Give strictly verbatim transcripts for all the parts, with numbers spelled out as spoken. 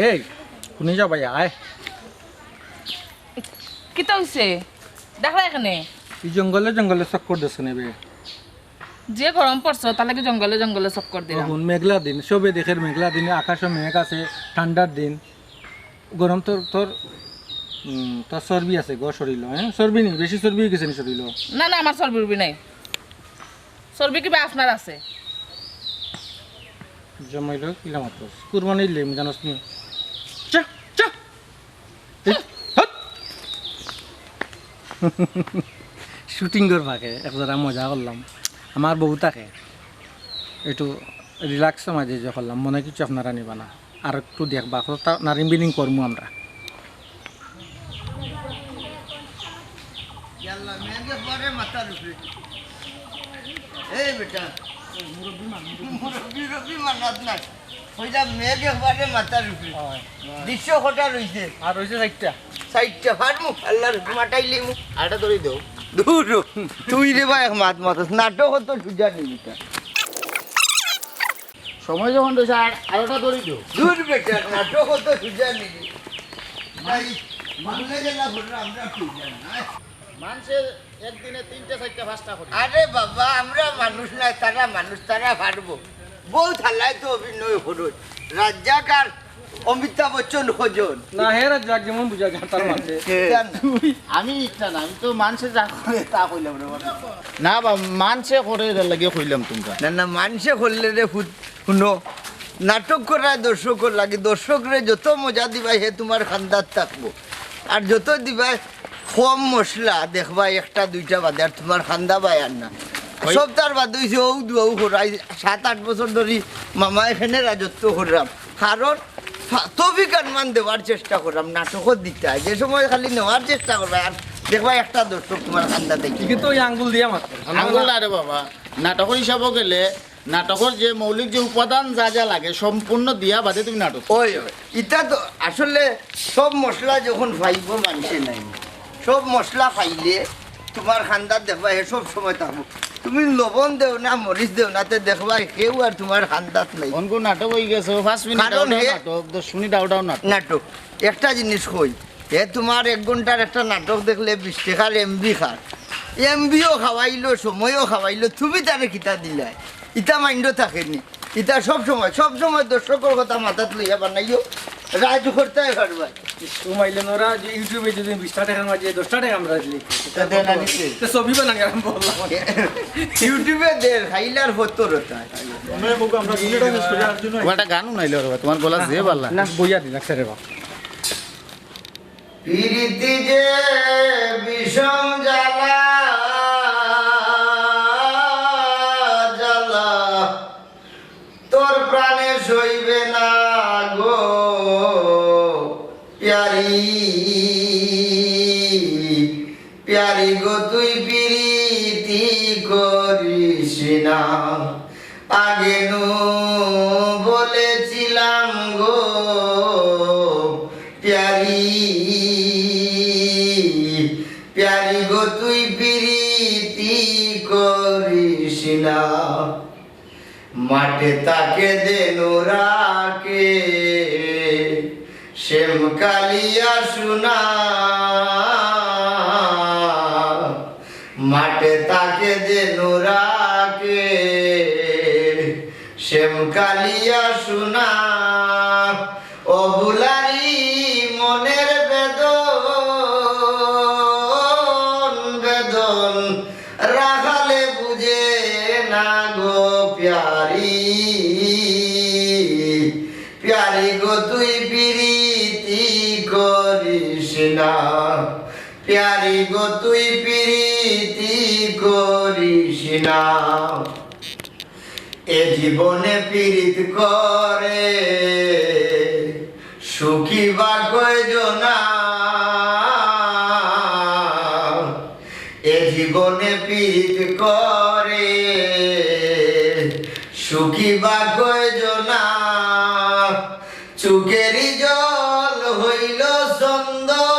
এই, হুনি যাও ভাইয়া, আয়। কিতা অইছে? দেখলা এখানে? এই জঙ্গলে জঙ্গলে চক্কর দেছ নে বে। যে গরম পড়ছে, তার লাগি জঙ্গলে জঙ্গলে চক্কর দিলাম। অখন মেঘলা দিন, সবে দেখের মেঘলা দিন, আকাশো মেঘ আছে, ঠান্ডার দিন। গরম তোর, তোর, উম, তোর চর্বি আছে গো শরীলো, হ্যাঁ? চর্বি নি, বেশি চর্বি অই গেছে নি শরীলো? না, না, আমার চর্বি উর্বি নাই। চর্বি কিবা আপনার আছে? জমাইলো কিলা মাতস? কুরবানির লেম জানোস নি? চা, চা। এই, হট। শুটিংর ফাঁকে এক জেরা মজা করলাম। আমার বউ থাকে, একটু রিল্যাক্সর মাঝে যে করলাম, মনে কিছু আপনারা নিবা না। আর একটু দেখবা, কথা নারিং বিরিং করমু আমরা। ইয়াল্লা, মেঘ একবারে মাথার উপরে। এই বেটা, মুরব্বি মানুষ, মুরব্বি, মুরব্বি মানাত নাই। কইলা মেঘ একবারে মাথার উপরে। হয়। দৃশ্য কটা রইছে? আর রইছে চাইরটা। চাইরটা, পারমু? আল্লাহর হুকুম আটাইলিমু। আটা ধরি দেও। দূর, তুই রে ভাই এক মাত মাতস, নাটক অত সুজা নি বেটা। সময় যখন রইছে, আর, আরোটা ধরি দেও। দূর বেটা, নাটক অত সুজা নি। ভাই, মানলে গেলা বললো আমরা সুজা না। মানষে একদিনে তিনটা, চাইরটা, পাঁচটা করে। আরে বাবা, আমরা মানুষ নায়, তারা মানুষ, তারা পারবো। বউত হালায় তো অভিনয় করইন। রাজ্জাক আর অমিতাভ বচ্চন খোঁজন। না, হে রাজ্জাক যেমন বুঝা যায় তার মাঝে। হে। জান। আমি ইটা না, আমি তো মানষে যা করে তা কইলাম রে বাবা। না বা, মানষে করে এর লাগি কইলাম তুমরা। না, না, মানষে করলে রে ফুত, হুনো, নাটক করায় দর্শকর লাগি, দর্শকরে যত মজা দিবায় হে তুমার কান্দাত থাকবো। আর যত দিবায় কম মশলা, দেখবায় একটা দুইটা বাদে আর তুমার কান্দা বায় আর না। ওই সপ্তাহর বাদে অইছে অউ দুয়াউ করাই, সাত আট বছর ধরি মামা এখানে রাজত্ব কররাম। কারণ ফা-, তৌফিক আনমান দেওয়ার চেষ্টা কররাম, নাটকও দিতায়। যে সময় খালি নেওয়ার চেষ্টা করবায় আর দেখবায় একটা দর্শক তুমার কান্দাত দেখি। কিন্তু ওই আঙ্গুল দিয়া মাত্র। আঙ্গুল না রে বাবা, নাটকর হিসাবও গেলে নাটকর যে মৌলিক যে উপাদান যা যা লাগে সম্পূর্ণ দিয়া বাদে তুমি নাটক। ওই, ওই। ইটা তো আসলে সব মশলা যখন পাইবো মানষে নাই, সব মশলা পাইলে তুমার কান্দাত দেখবায় হে সব সময় থাকবো। তুমি লবণ দেও না, মরিচ দেও না, তে দেখবায় কেউ আর তুমার কান্দাত নাই। অনকু নাটক অই গেছে, পাঁচ মিনিট কারণ আউটাও হে নাটক, দশ মিনিট আউটাও নাটক। নাটক। একটা জিনিস কই, হে তুমার এক ঘন্টার একটা নাটক দেখলে বিশ টেকার এমবি খার। এমবিও খাওয়াইলো, সময়ও খাওয়াইলো, তুমি তারে কিতা দিলায়? ইতা মাইন্ডও থাকেনি। ইতা সব সময়, সব সময় দর্শকর কথা মাথাত লইয়া বানাইও, রাজ করতায় পারবায়। ইস, ও মাইলে নোরা যে YouTube-এ যদি বিশটা টেকার মাঝে দশটা টেকা আমরা দিলি, তা দেন আনিছে। তো ছবি বানানি আরম্ভ করলাম। YouTube-এ দের, হাইলার ফতর হতা। আমরা মুখ আমরা দুইটা শেষ করি, আর জন্য ও একটা গান নাই লো রে বাবা, তুমার গলা যে বালা। না, বইয়া দিলাম, স্যার, বাবা। পিরিতি যে বিষম জ্বালা, জ্বালা, তোর প্রাণে সইবে না গো প্যারি, প্যারি গো তুই পিরিতি করিস না। আগে নু বলেছিলাম গো প্যারি, প্যারি গো তুই পিরিতি করিস না। মাঠে তাকে দেনুরাকে শ্যামকালিয়া সোনা, মাঠে তাকে দেনুরাকে শ্যামকালিয়া সোনা। ও বুলারি মনের বেদন, বেদন রাখালে বুঝে না গো প্যারি, প্যারি গো তুই পিরিতি করিস না, প্যারি গো তুই পিরিতি করিস না। এ জীবনে পিরিত করে সুখী বা কয়জনা, এ জীবনে পিরিত করে সুখী বা কয়জনা। চোখেরই জল হইল চন্দন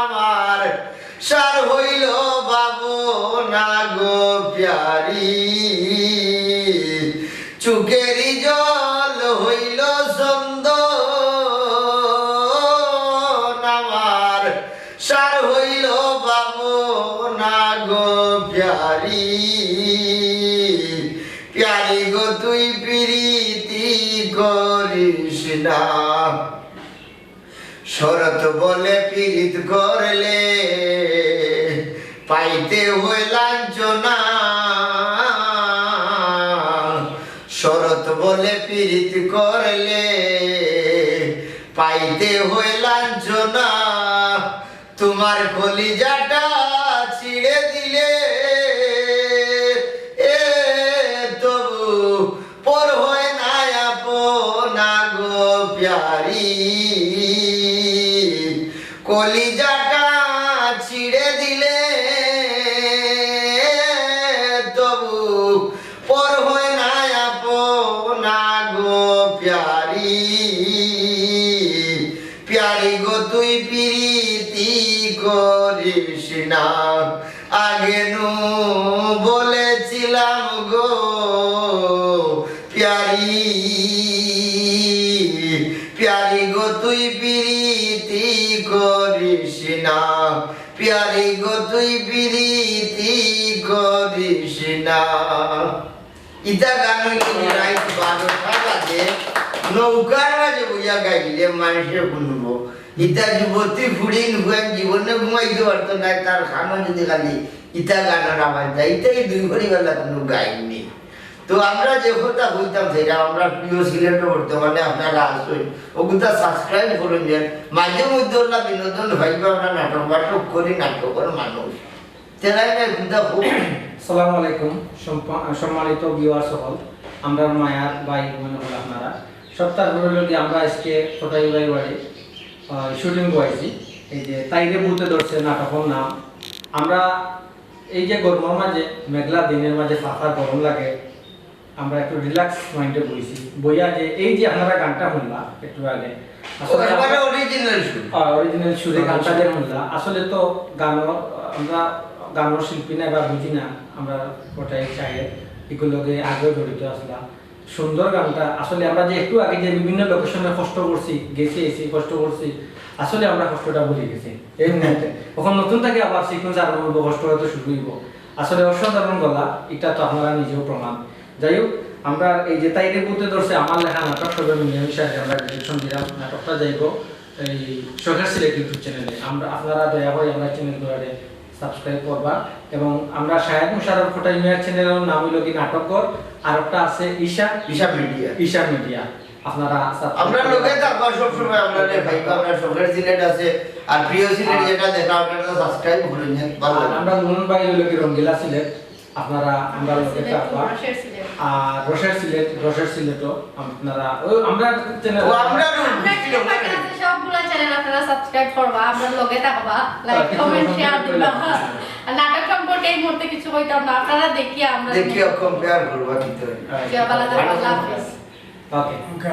আমার, সার হইল ভাবনা গো প্যারি। চোখেরই জল হইল চন্দন আমার, সার হইল ভাবনা গো প্যারি। প্যারি গো তুই পিরিতি করিস না, শরত বলে পিরিত করলে পাইতে হয় লাঞ্ছনা। শরত বলে পিরিত করলে পাইতে হয় লাঞ্ছনা। তোমার কলিজাটা ছিঁড়ে দিলে এ তবু পর হয় না আপনা গো প্যারি। কলিজাটা ছিঁড়ে দিলে তবু পর হয় না আপনা গো প্যারি। প্যারি গো তুই পিরিতি করিস না, আগে নু বলেছিলাম গো প্যারি। প্যারি গো তুই পিরিতি করিস না, প্যারি গো তুই পিরিতি করিস না। ইতা গান অইলে কি রাইত বারোটা বাজে নৌকার মাঝে বইয়া গাইলে মানষে হুনবো। ইতা যুবতী ফুড়িন ফুয়াইন জীবনে ঘুমাইতে পারতো নায়, তার কানো যদি খালি ইতা গানর আওয়াজ যায়, ইতা ই দুই ঘড়িওয়ালা কুনু গাইন নি। তো আমরা যে কথা কইতাম সেটা, আমরা প্রিয় সিলেটো বর্তমানে আপনারা আছইন, অগুতা subscribe করইন যেন, মাঝে মধ্যে অলা বিনোদন পাইবা, আমরা নাটক বাটক করি, নাটকর মানুষ। তেরাই ভাই, হুদা হোক। আসসালামু আলাইকুম, সম্পা-, সম্মানিত viewers সকল, আমরার মায়ার ভাই বোন সকল আপনারা, সপ্তাহ পরে লগে আমরা আজকে কটাই ভাই বাড়ি, আহ, shooting বইছি। এই যে তাইরে ভূতে ধরছে নাটকর নাম। আমরা এই যে গরমর মাঝে, মেঘলা দিনর মাঝে ফাফা গরম লাগে, আমরা একটু relax mind-এ বইছি। বইয়া যে এই যে আপনারা গানটা শুনলা একটু আগে, আসলে ও, একবারে আমরা original সুর। হ্যাঁ, original সুরে গানটা যে শুনলা। আসলে তো গানর, আমরা গানর শিল্পী না বা বুঝি না, আমরা ওটাই চাই, এগুলোর লগে আগেও জড়িত আসলা। সুন্দর গানটা। আসলে আমরা যে একটু আগে যে বিভিন্ন location-এ কষ্ট করছি, গেছি, এসে কষ্ট করছি, আসলে আমরা কষ্টটা ভুলে গেছি এই মুহূর্তে। এখন নতুন থাকি আবার sequence আরম্ভ হইব, কষ্ট হয়তো শুরু হইব। আসলে অসাধারণ গলা, এটা তো আপনারা নিজেও প্রমাণ। যাই হোক, আমরা এই যে তাইরে ভূতে ধরছে আমার লেখা নাটক, সবে মিলেমিশে আগে আমরা direction দিলাম, নাটকটা যাইব এই শখের সিলেট YouTube channel-এ। আমরা, আপনারা দয়া করে আমরা channel গুলারে subscribe করবা। এবং আমরা শাহেদ মুশাররফ কটাই মিয়ার channel-এর নাম হইল কি নাটকঘর, আর একটা আছে ঈশা, ঈশা মিডিয়া। ঈশা মিডিয়া। আপনারা subscribe আমরা করবা। লগে থাকবা সবসময়, আমরা রে ভাই, আমরা শখের সিলেট আছে, আর প্রিয় সিলেট আর যেটা দেখা, আপনারা subscribe করুন, হ্যাঁ, ভালো আর লাগবে। আমরা নুন ভাই হইল কি রঙ্গিলা সিলেট, আপনারা আমরা লগে সিলেট, থাকবা। রসের সিলেট। আর রসের সিলেট, রসের সিলেটও আপনারা, ওই আমরা channel ও, আমরা আমরা যে কয়টা আছে সবগুলা channel আপনারা subscribe করবা, আমরা লগে থাকবা, like, হ্যাঁ, কিছু comment, share দিবা। আর নাটক সম্পর্কে এই মুহূর্তে কিছু কইতাম না, আপনারা দেখিয়া আমরা দেখিয়া compare করবা ভিতরে। হ্যাঁ, ভালো থাকবেন, আল্লাহ হাফেজ। OK। OK।